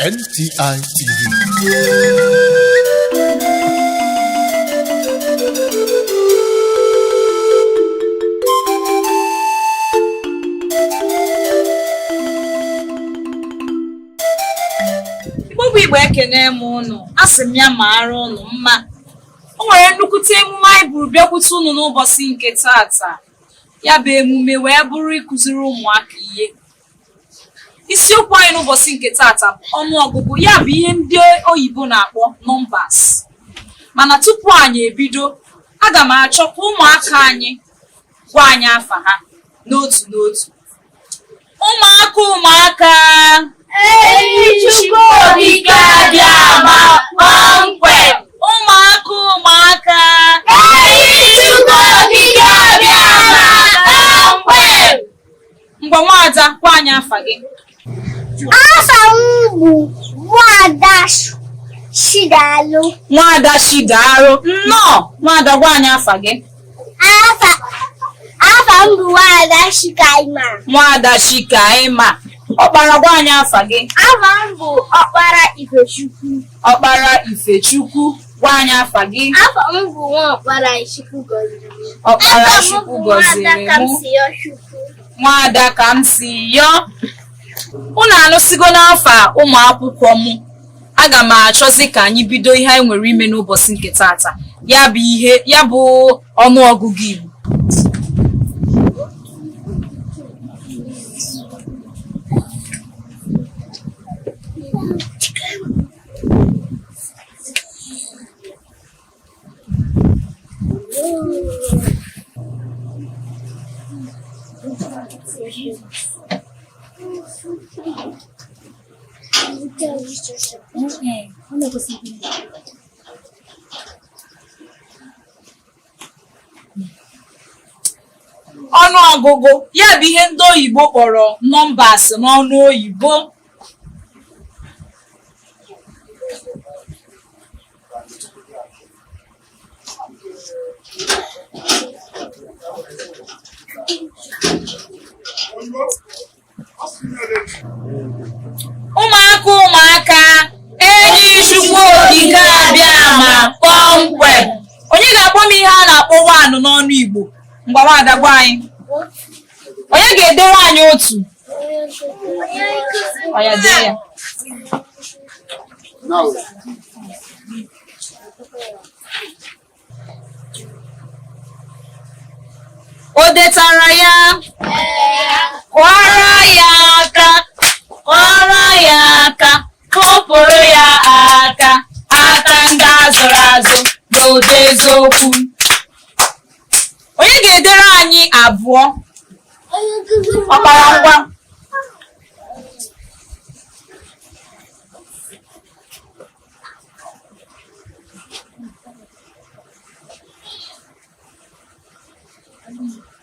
NTI TV. Igbo bụ Igbo, ekene m ụnụ. Asị m ya maara ụnụ mma. O nwere nnukwute emume anyị buru bịakwute ụnụ n'ụbọchị nke taata. Ya bụ emume wee bụrụ ịkụziri ụmụaka ihe. Isiokwu anyị n'ụbọchị nke taata bụ ọnụọgụgụ, ya bụ ihe ndị oyibo na-akpọ numbers. Mana tupu anyị ebido, aga m achọ ka ụmụaka anyị gwa anyị afa ha n'otu n'otu. Ụmụaka, ụmụaka! Enyi Chukwu Okike Abịama kpọmkwem! Ụmụaka, ụmụaka! Enyi Chukwu Okike Abịama kpọmkwem! Ngwa, nwaada, gwa anyị afa gị. Afa m bụ Nwada Chidalụ. Nwaada Chidalụ, nnọọ. Nwaada, gwa anyị afa gị. Afa m bụ Nwada Chikaima. Nwaada Chikaima. Ọkpara, gwa anyị afa gị. Afa m bụ Ọkpara Ifechukwu. Ọkpara Ifechukwu, gwa anyị afa gị. Afa m bụ Nwaọkpara Chukwu gọziri m. Ọkpara Chukwu gọziri mụ. Nwaada Kamsiyo. Unu anụsigo n'afa ụmụ akwụkwọ m. Aga m achọzi ka anyị bido ihe anyị nwere ime n'ụbọchị nke taata, ya bụ ihe ya bụ ọnụọgụgụ Igbo. Ọnụọgụgụ, ya bụ ihe ndị oyibo kpọrọ numbers n'ọnụ oyibo. Ụmụaka, ụmụaka, enyi Chukwu Okike Abịama kpọmkwem. Onye ga-akpọ m ihe a na-akpọ one n'ọnụ Igbo? Ngwa, nwaada, gwa anyị. Onye ga-edere anyị otu? Oya, dee ya. O detara ya? Kụọrọ ya aka, kụọrọ ya aka, kụpụrụ ya aka, aka ndị azụrụ azụ n'ụdị eziokwu. Onye ga-edere anyị abụọ? Ọkpara, ngwa.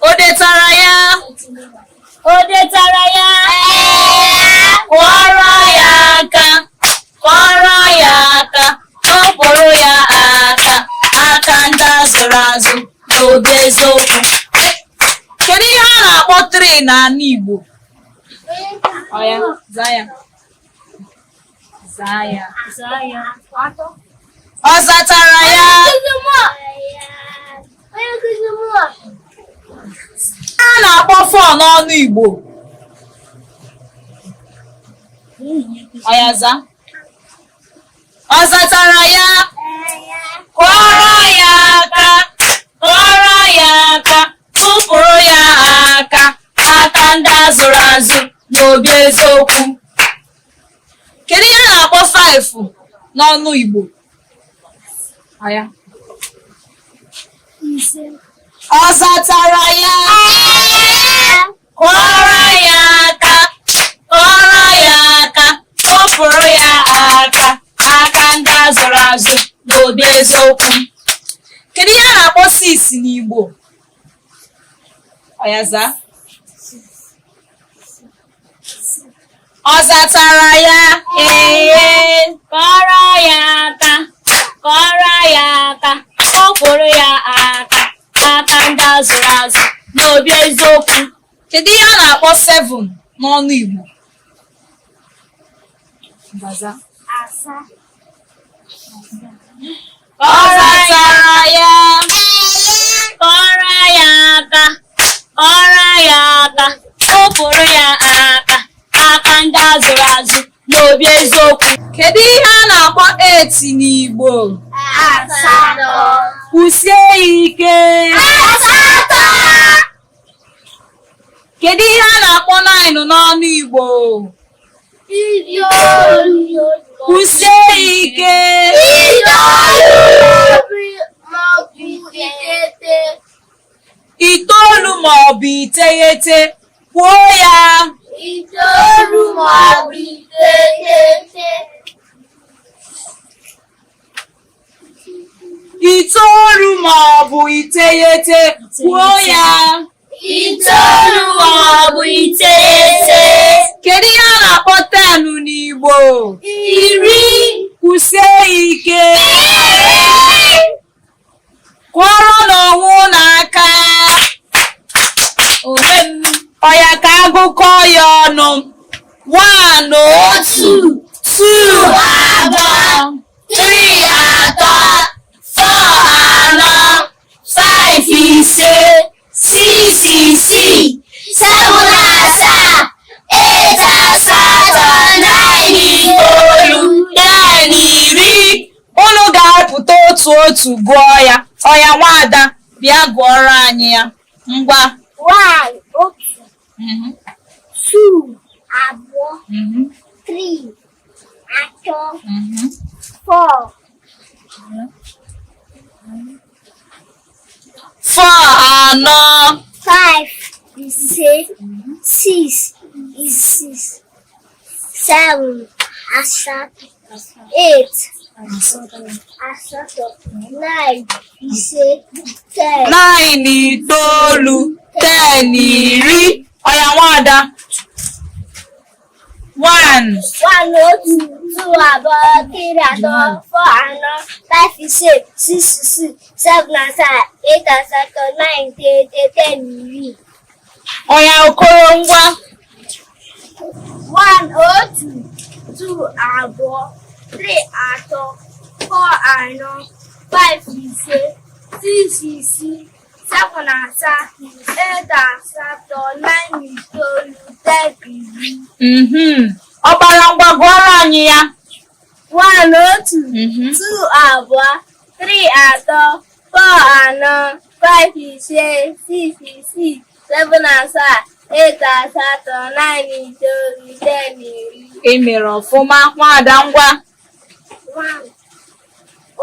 O detara ya? O detara ya? Kụọrọ ya aka, kụọrọ ya aka, kụpụrụ ya aka, aka ndị azụrụ azụ n'ụdị eziokwu. Kedu ihe a na-akpọ three n'ala Igbo? Oya, zaa ya. Zaa ya. Ọ zatara ya? A na-akpọ four n'ọnụ Igbo. Oya, zaa. Ọ zatara ya? Kụọrọ ya aka, kụọrọ ya aka, kụpụrụ ya aka, aka ndị azụrụ azụ n'obi eziokwu. Kedu ihe a na-akpọ 5 n'ọnụ Igbo? Oya. Ọ zatara ya? Kụọrọ ya aka, kụọrọ ya aka, kụpụrụ ya aka, aka ndị azụrụ azụ n'obi eziokwu. Kedu ihe a na-akpọ 6 n'Igbo? Oya, zaa. Ọ zatara ya? Ee. Kụọrọ ya aka, kụọrọ ya aka, kụpụrụ ya aka, aka ndị azụrụ azụ n'obi eziokwu. Kedu ihe a na-akpọ 7 n'ọnụ Igbo? Asaa. Ọ zatara ya? Kụọrọ ya aka, kụọrọ ya aka, kụpụrụ ya aka, aka ndị azụrụ azụ n'obi eziokwu. Kedu ihe a na-akpọ 8 n'Igbo? Asatọ. Kwusie ya ike. Asatọ. Kedu ihe a na-akpọ 9 n'ọnụ Igbo? Itoolu. Kwusie ya ike. Itoolu maọbụ iteghete. Itoolu ma ọ bụ iteghete. Kwuo ya. Itoolu maọbụ iteghete. Itoolu ma ọ bụ iteghete. Kwuo ya. Itoolu maọbụ iteghete. Kedu ihe a na-akpọ 10 n'Igbo? Iri. Kwusie ya ike. Kụọrọnụ onwe unu aka. Onwe m. Ọya ka agụkọ ya ọnụ. 1 otu, 2 abụọ, 3 atọ, 4 anọ, 5 ise, 6 isii, 7 asaa, 8 asatọ, 9 itoolu, 10 iri. Unu ga-apụta otu otu gụọ ya. Ọya nwaada, bịa gụọrọ anyị ya. Ngwa. 1 otu, 2 abụọ, 3 atọ, 4 4 anọ, 5 ise, 6 isii, 7 asatọ, 8 asatọ, 9 ise, 10 9 itoolu, 10 iri. Ọya nwaada. 1 1 otu, 2 abụọ, 3 atọ, 4 anọ, 5 ise, 6 isii, 7 asaa, 8 asatọ, 9 iteghete, 10 iri. Ọya Okoro, ngwa. 1 otu, 2 abụọ, 3 atọ, 4 anọ, 5 ise, 6 isii, 7 asaa, 8 asatọ, 9 itoolu, 10 iri. Ọkpara, ngwa, gụọrọ anyị ya. 1 otu, 2 abụọ, 3 atọ, 4 anọ, 5 ise, 6 isii, 7 asaa, 8 asatọ, 9 itoolu, 10 iri. Ị mere ọfụma, nwaada, ngwa. 1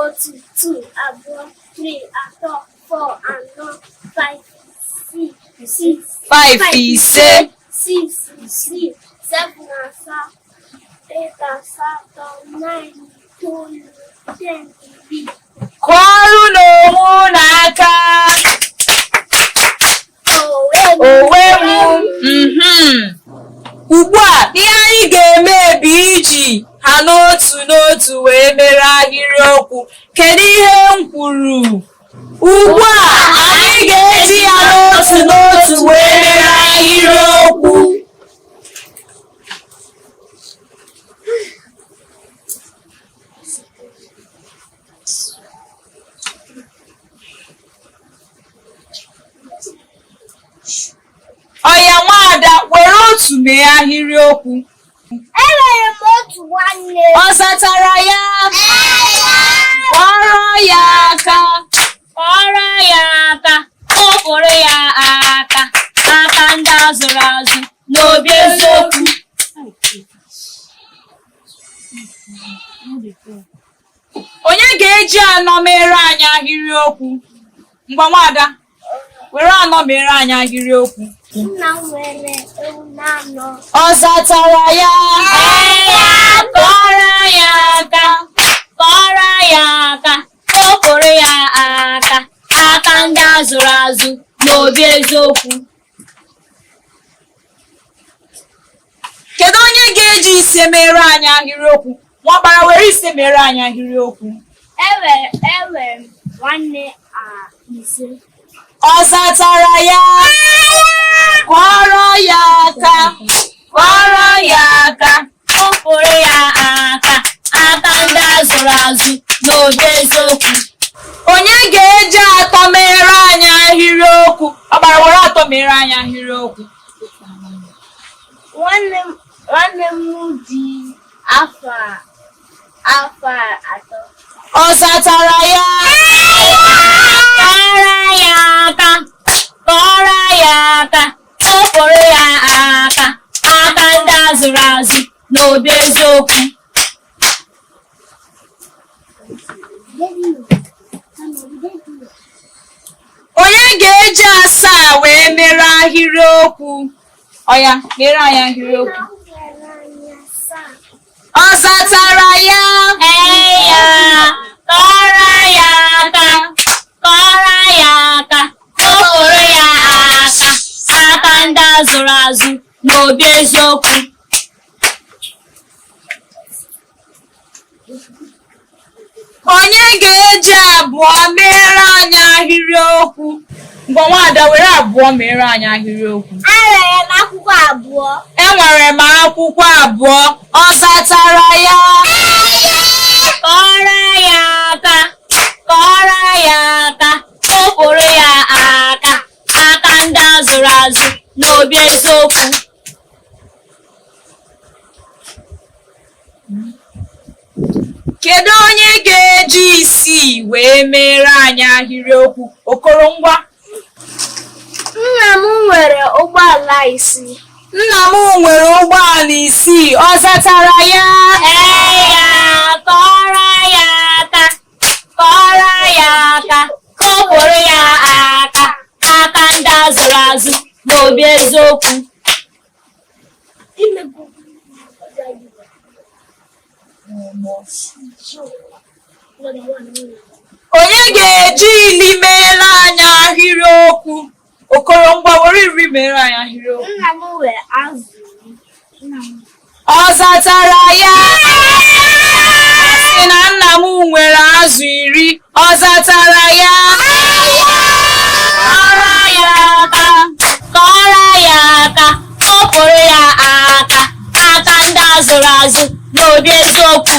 otu, 2 abụọ, 3 atọ, 4 anọ, 5 6 5 ise, 6 isii, 7 asaa, 8 asatọ, 9 itoolu, 10 iri. Kụọrọ n'onwe unu aka. Onwe Onwe m. Ugbu a, ihe anyị ga-eme bụ iji ha n'otu n'otu wee mere ahịrịokwu. Kedu ihe m kwuru? Ugbu a, anyị ga-eji ya n'otu n'otu wee mere ahịrịokwu. Ọya nwaada, were otu mee ahịrịokwu. Enwere m otu nwanne. Ọ zatara ya? Kụọrọ ya aka. Kụọrọ ya aka, kụpụrụ ya aka, aka ndị azụrụ azụ n'obi eziokwu. Onye ga-eji anọ mere anyị ahịrịokwu? Ngwa nwaada, were anọ mere anyị ahịrịokwu. Nna m nwere ewu na-anọ. Ọ zatara ya? Kụọrọ ya aka, kụọrọ ya aka, kụpụrụ ya aka, aka ndị azụrụ azụ n'obi eziokwu. Kedu onye ga-eji ise mere anyị ahịrịokwu? Nwakpara, were ise mere anyị ahịrịokwu. Enwere m nwanne ise. Ọ zatara ya? Kụọrọ ya aka. Kụọrọ ya aka. Kụpụrụ ya aka, aka ndị a zụrụ azụ n'obi eziokwu. Onye ga-eji atọ mere anyị ahịrịokwu? Ọkpara, were atọ mere anyị ahịrịokwu. Nwanne m dị afọ 3. Ọ zatara ya? Kụọrọ ya aka, kụọrọ ya aka, kụpụrụ ya aka, aka ndị a zụrụ azụ n'obi eziokwu. Onye ga-eji asaa wee mere ahịrịokwu? Ọya, mere anyị ahịrịokwu. Ọ zatara ya? Ee ya, kụọrọ ya aka, kụọrọ ya aka, kụpụrụ ya aka, aka ndị a zụrụ azụ n'obi eziokwu. Onye ga-eji abụọ mere anyị ahịrịokwu? Ngwa, nwaada, were abụọ mere anyị ahịrịokwu. Enwere m akwụkwọ abụọ. Enwere m akwụkwọ abụọ. Ọ zatara ya? Kụọrọ ya aka, kụọrọ ya aka, kụpụrụ ya aka, aka ndị a zụrụ azụ n'obi eziokwu. Kedu onye ga-eji isii wee mere anyị ahịrịokwu? Okoro, ngwa. Nna m nwere ụgbọala isii. Nna m nwere ụgbọala isii. Ọ zatara ya? Ee ya, kụọrọ ya aka, kụọrọ ya aka, kụpụrụ ya aka, aka ndị a zụrụ azụ n'obi eziokwu. Onye ga-eji iri mere anyị ahịrịokwu? Okoro, ngwa, were iri mere anyị ahịrịokwu. Nna m nwere azụ iri. Ọ zatara ya? Sị na nna m nwere azụ iri. Ọ zatara ya? Kụọrọ ya aka, kụọrọ ya aka, kụpụrụ ya aka, aka ndị a zụrụ azụ n'obi eziokwu.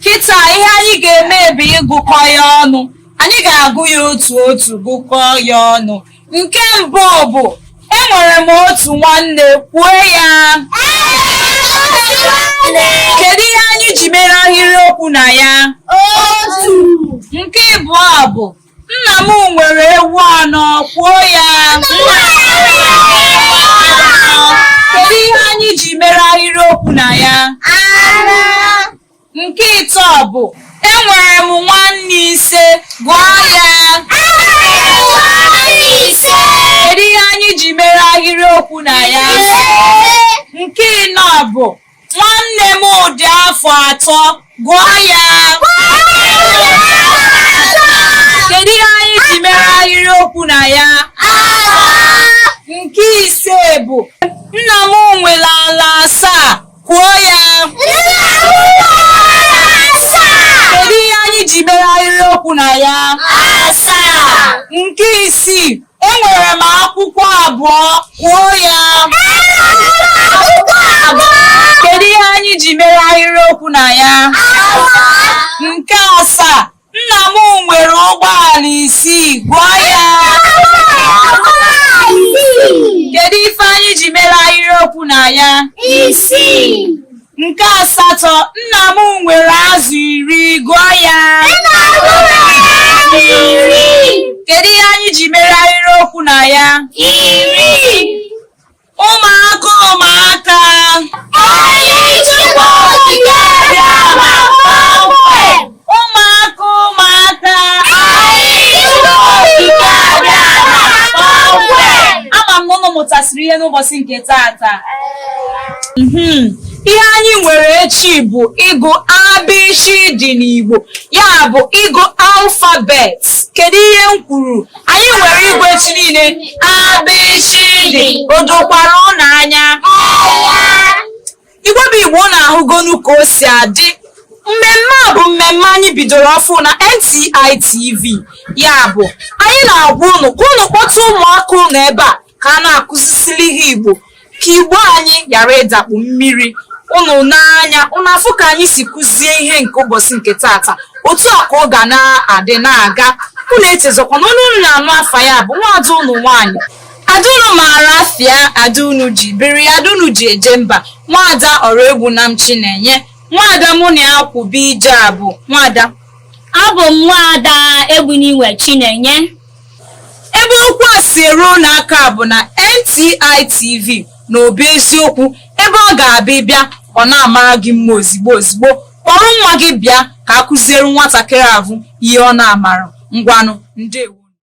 Kịta, ihe anyị ga-eme bụ ịgụkọ ya ọnụ. Anyị ga-agụ ya otu otu, gụkọ ya ọnụ. Nke mbụ bụ enwere m otu nwanne. Kwuo ya. Kedu ihe anyị ji mere ahịrịokwu na ya? Otu. Nke ịbụọ bụ nna m nwere ewu anọ. Kwuo ya. Kedu ihe anyị ji mere ahịrịokwu na ya? Anọ. Nke ịtọ bụ enwere m nwanne ise. Gụọ ya. Kedu ihe anyị ji mere ahịrịokwu na ya? Nke ịnọ bụ nwanne m dị afọ 3. Gụọ ya. Kedu ihe anyị ji mere ahịrịokwu na ya? Nke ise bụ nna m nwere ala asaa. Kwuo ya. Kedu ihe anyị ji mere ahịrịokwu na ya? Asaa. Nke isii, enwere m akwụkwọ abụọ. Kwuo ya. Kedu ihe anyị ji mere ahịrịokwu na ya? Nke asaa, nna m nwere ụgbọala isii. Gụọ ya. Kedu ife anyị ji mere ahịrịokwu na ya? Isii. Nke asatọ, nna m nwere azụ iri. Gụọ ya. Kedu ihe anyị ji mere ahịrịokwu na ya? Iri. Ụmụaka, ụmụaka. Anyị Chukwu okike bịara kpọmkwem. Ụmụaka, ụmụaka. Anyị Chukwu okike bịara kpọmkwem. Ama m na ụnụ mụtasịrị ihe n'ụbọchị nke taata. Ihe anyị nwere echi bụ ịgụ abịshị dị n'Igbo, ya bụ ịgụ alphabet. Kedu ihe m kwuru anyị nwere ịgụ echi niile? Abịshị dị. O dokwara ụnụ anya? Igbo bụ Igbo, na-ahụgonu ka o si adị. Mmemme a bụ mmemme anyị bidoro ọfụ na NTI TV. Ya bụ, anyị na-agwa ụnụ ka ụnụ kpọta ụmụaka ụnụ ebe a ka a na-akụzisiri ha Igbo. Ka Igbo anyị ghara ịdakpu mmiri. Unu n'anya, unu afụ ka anyị si kụzie ihe nke ụbọchị nke tata. Otu a ka ọ ga na-adị na-aga. Unu echezọkwa na onye unu na-anụ afa ya bụ nwaada unu nwaanyị, ada unu maara afịa, ada unu ji biri, ada unu ji eje mba, nwaada Ọraegbunam Chinenye. Nwaada mụ na ya kwụba ije a bụ nwaada Abụ m nwaada Egbuniwe Chinenye. Ebe okwu a si eru unu aka bụ na NTI TV na Obi Eziokwu, ebe ọ ga-abịa ịbịa ọ na-amara gị mma ozigbo ozigbo. Kpọrọ nwa gị bịa ka a kụziere nwatakịrị ahụ ihe ọ na-amara. Ngwanụ, ndewo.